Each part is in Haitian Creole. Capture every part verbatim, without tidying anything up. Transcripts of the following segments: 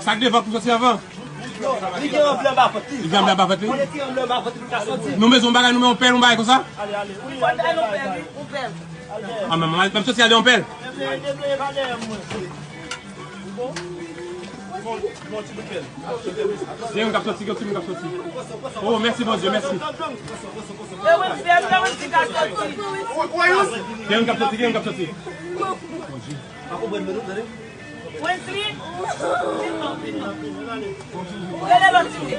Sa k devan pou soti anvan? Li gen anblè anba vant li. Li gen anblè anba vant li? Mwen te anblè anba vant li pou l ka soti. Nou bezwen yon bagay, nou men yon pèl, yon bagay konsa? Ale, ale. Wi, fò l bay nou pèl, wi, yon pèl. Ah, men, men, men soti al de yon pèl. Debleye, debleye pa dèyè mwen. Bon, bon, ti bout pèl. Gen yon k ap soti, gen yon timoun k ap soti. Oh, mèsi, Bondye, mèsi. E wi, pèl, e wi, ti ka soti. Gen yon k ap soti, gen yon k ap soti. Pa konprann mwen, non, tande. Wesley, vin non, vin non. Rele lòt timoun.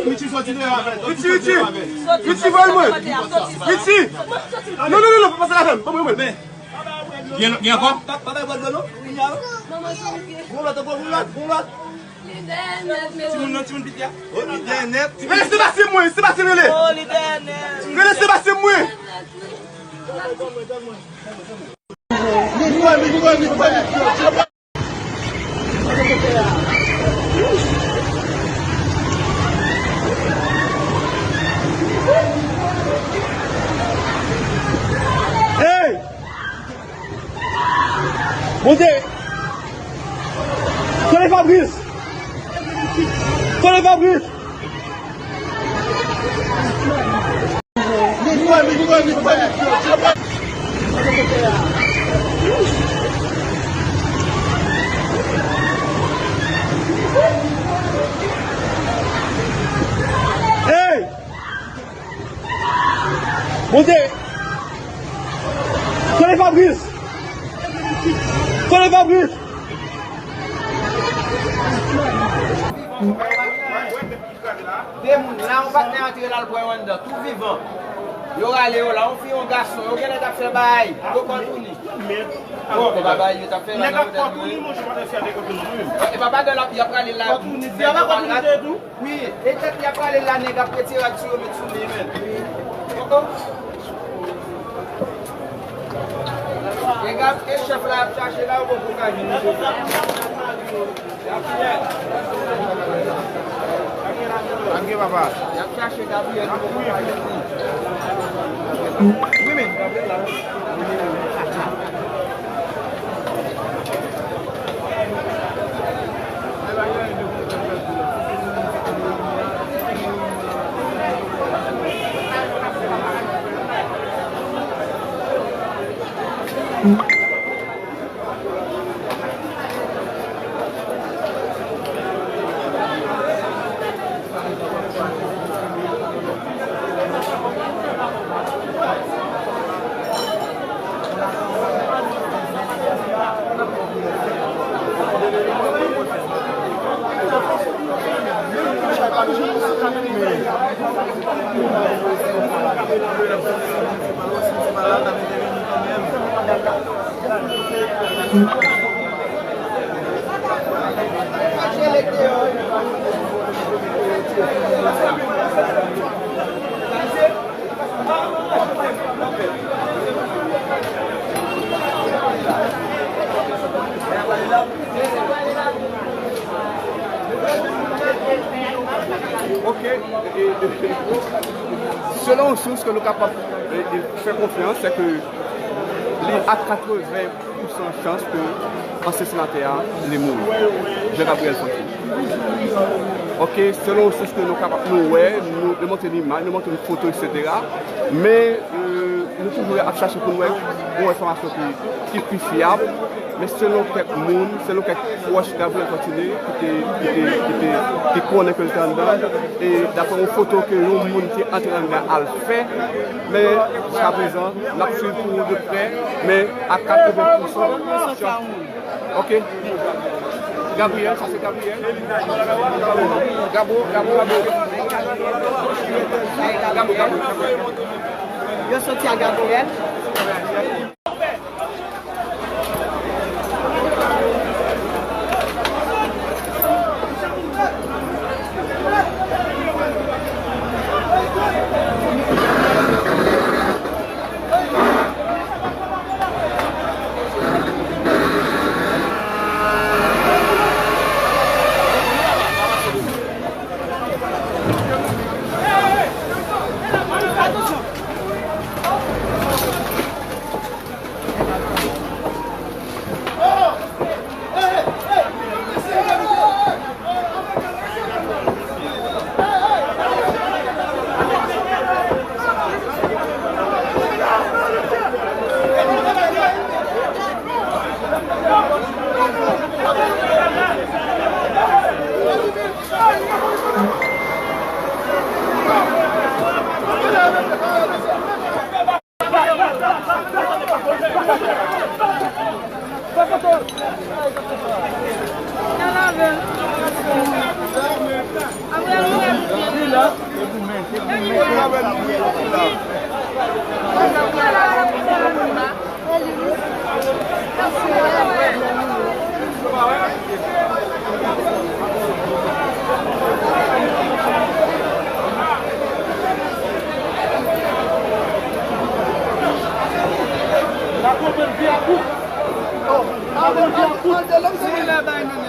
Richie, soti deyò avè l. Richie, Richie. Richie, voye mwen. Richie. Non, non, non, non, pa pase la fèm. Ban mwen, mwen. Gen, gen ankò? Pa, pa bay bwè dlo, non. Gon lòt ankò, gon lòt, gon lòt. Timoun nan, timoun piti a. Oh, li dèyè nèt. Rele Sebastien mwen, Sebastien rele. Oh, li dèyè nèt. Rele Sebastien mwen. Hey! Bondye! Tande Fabrice! Tande Fabrice! Hey! Bondye! Tande Fabrice! Tande Fabrice! De moun la, yon patnè antre la, l pran yo anndan, tou vivan. Yo rale yo la, yon fi, yon gason, yo genlè t ap fè bagay, yo kò touni. Bon, e pa bagay yo t ap fè la nan wout la. E pa bagay la, y ap rale la. Wi, e tèt li ap prale la, nèg ap retire rad sou yo, met sou li menm. Koko. E Gab, e chèf la ap chache la, yo poko ka jwenn li. Anke papa. Y ap chache Gabriel, yo poko ka jwenn li. Wi, men. Ok. E, e, selon yon sous ke nou kapab, e, e, fè konfyans, se ke li a katreven pousan chans ke ansyen senatè a, li mouri. Jean Gabriel Fortuné. Ok, selon sous ke nou kapab, nou wè, nou, nou montre imaj, nou montre foto, et cetera. Men, e, nou toujou ap chache pou nou wè yon enfòmasyon ki, ki pi fyab. Men selon kèk moun, selon kèk pwòch Gabriel Fortuné ki te, ki te, ki te, ki konnen ke l te anndan, e daprè yon foto ke yon moun ki antre anndan al fè, men jiskaprezan, n ap swiv pou de prè, men a katreven pousan, ok. Gabriel, sa se Gabriel. Gabo, Gabo, Gabo. Gabo, Gabo, Gabo. Yo soti a Gabriel.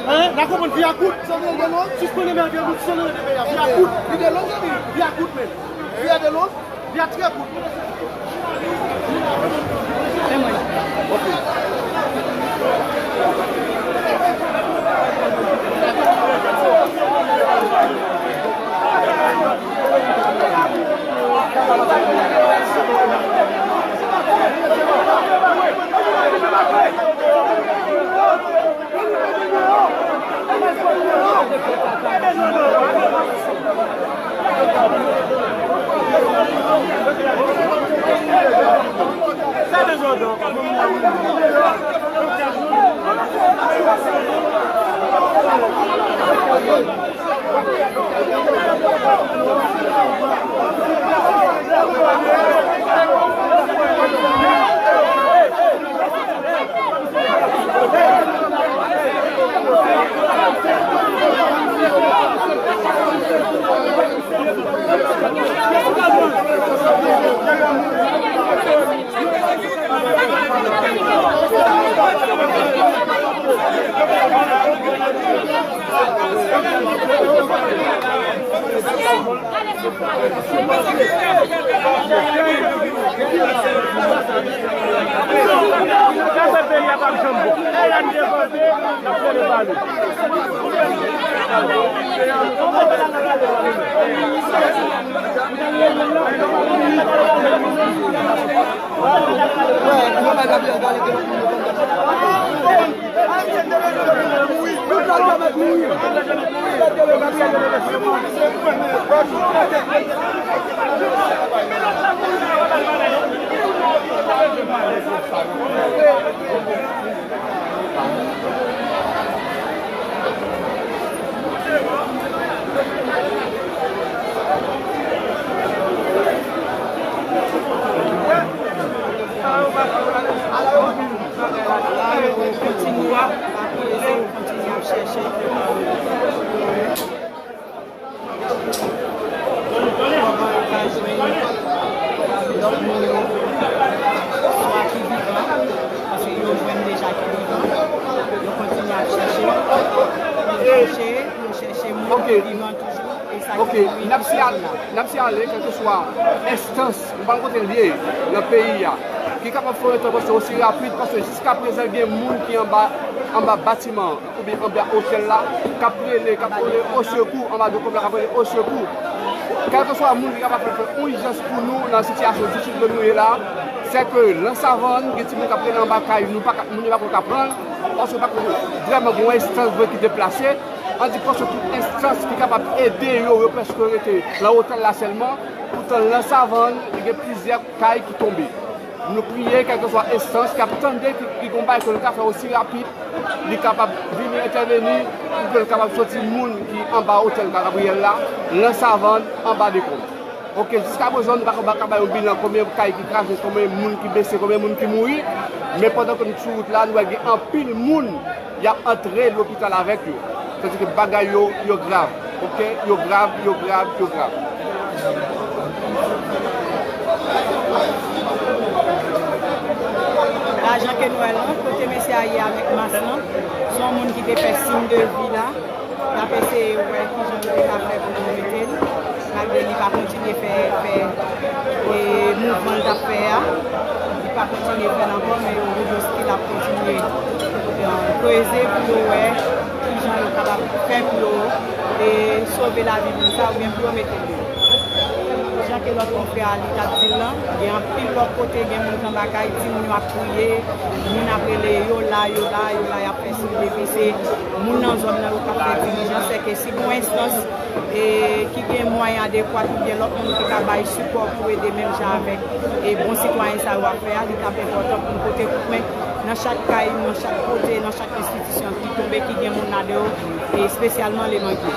Hein? N a konprann vi a kout. Sispann emèje moun, sispann emèje peyi a. Vi a kout. Vi a kout, men. Vi a trè kout. Kontinye ap prese, kontinye ap chèche. Kòman yo ka jwenn lòt moun yo, swa ki vivan, paske yo jwenn deja ki vivan, yo kontinye ap chèche, yo chèche, yo chèche moun ki vivan toujou, e sa ki mouri. Ok, n ap siyale, n ap siyale, kèlkeswa enstans, nou pa konn kote l ye nan peyi a, ki kapab fè yon entèvansyon osi rapid, paske jiskaprezan gen moun ki anba, anba batiman an, oubyen anba otèl la, k ap rele, k ap rele osekou, anba dekonb la, k ap rele osekou. Kèlkeswa moun ki kapab fè, fè yon ijans pou nou nan sitiyasyon difisil ke nou ye la, se ke nan Savann, gen timoun k ap rele anba kay, nou pa ka, moun yo pa konn ka pran l, paske pa konn vrèman gen yon enstans vre ki deplase. An di paske tout enstans ki kapab ede yo, yo prèske rete nan otèl la sèlman. Poutan nan Savann, gen plizyè kay ki tonbe. Nou priye, kèlkeswa enstans k ap tande ki, ki gon bagay ke l ka fè osi rapid, li kapab vini entèveni, pou ke l kapab soti moun ki anba otèl Gabriyèl la, nan Savann, anba dekonb. Ok, jiskaprezan, nou pa ka, pa ka bay yon bilan konbyen kay ki kraze, konbyen moun ki blese, konbyen moun ki mouri. Men pandan ke nou sou wout la, nou wè gen anpil moun y ap antre lopital avèk yo. Sètadi ke bagay yo, yo grav. Ok? Yo grav, yo grav, yo grav. La, jan ke nou wè l lan, kote mesye a ye avèk mas lan, se yon moun ki te fè siy de vi la. N ap eseye wè kijan nou te ka fè pou nou mete l. Malgre li pa kontinye fè, fè, e, mouvman l t ap fè a. Li pa kontinye fè l ankò, men yo di jis ke l ap kontinye, e, kreze pou yo wè kijan yo kapab fè pou yo, e, sove lavi moun sa oubyen pou yo mete l deyò. Jan ke lòt konfrè a li t ap di l lan, gen anpil lòt kote, gen moun k anba kay, timoun yo ap kriye, moun ap rele, yo la, yo la, yo la, y ap fè siy de vi, se moun nan zòn nan yo k ap fè dilijans, se ke si gon enstans, e, ki gen mwayen adekwat oubyen lòt moun ki ka bay sipò pou ede menm jan avèk, e, bon sitwayen sa yo ap fè a, li t ap enpòtan pou n pote kout men nan chak kay, nan chak kote, nan chak enstitisyon ki tonbe, ki gen moun ladan yo, e espesyalman Lemangi.